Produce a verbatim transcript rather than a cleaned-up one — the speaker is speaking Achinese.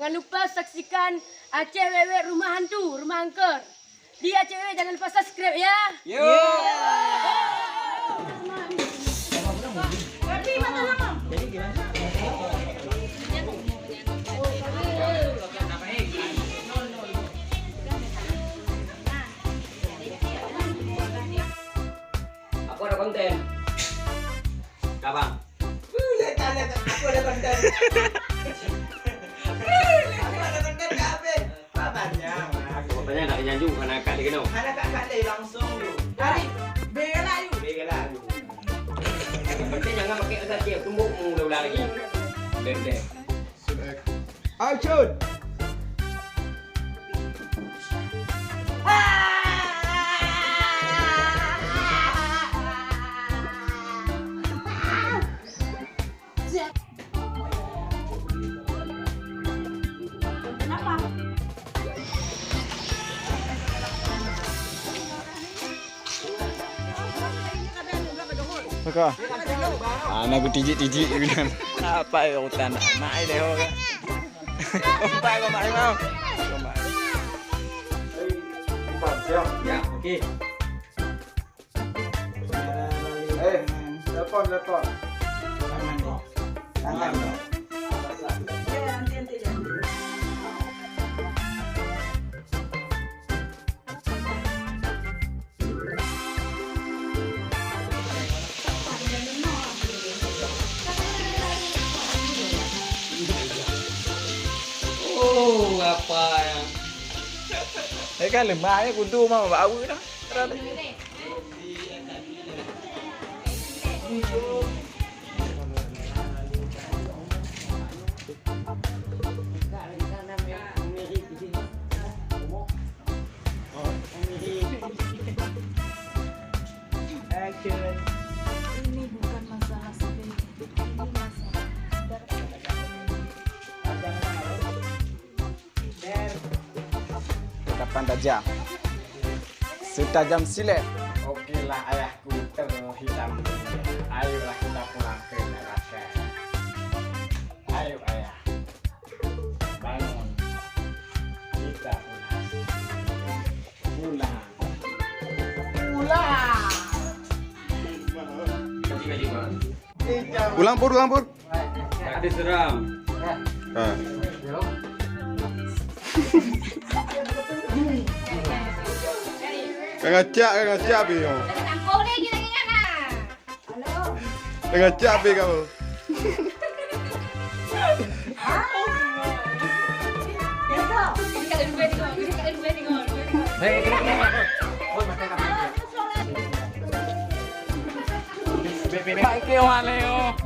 Jangan lupa saksikan Aceh Wet-Wet Rumah Hantu, Rumah Angker. Di Aceh Wet-Wet, jangan lupa subscribe ya. Yo. Aku ada konten. Abang. Boleh tanya aku ada konten. Aku ada konten tak habis. Banyak. Aku tanya nak nyanyi bukan akak dia kena. Hana kak kak deh langsung tu. Hari bela yuk. Bela yuk. Yang penting jangan pakai asal dia tumbuk mu udah lagi. Deh deh. Action. Kenapa? Saka. Ana geutijik-tijik binan. Apa ya urutan? Mai deh ho. Kompak, kompak, kompak. Empat, siap. Ya, oke. Eh, telepon, telepon. Tangan deh. Tangan deh. Oh, apa ya? Eh, kan lemah ya, kudu mau bawa dah. Action. Ini bukan masalah sepele. Ini masalah. Kapan tajam? Setajam silet. Oke lah, ayahku, terhitam dunia. Ayolah kita pulang ke neraka. Ayo, ayah. Bangun. Kita pulang. Pulang. Pulang. Ulang, Pur, ulang, Pur. Ada seram. Ha. Ka ngacak, ka ngacak, Pi. Ka ngacak, Pi, kamu. Hei, kena, kena. Baik, kena, kena.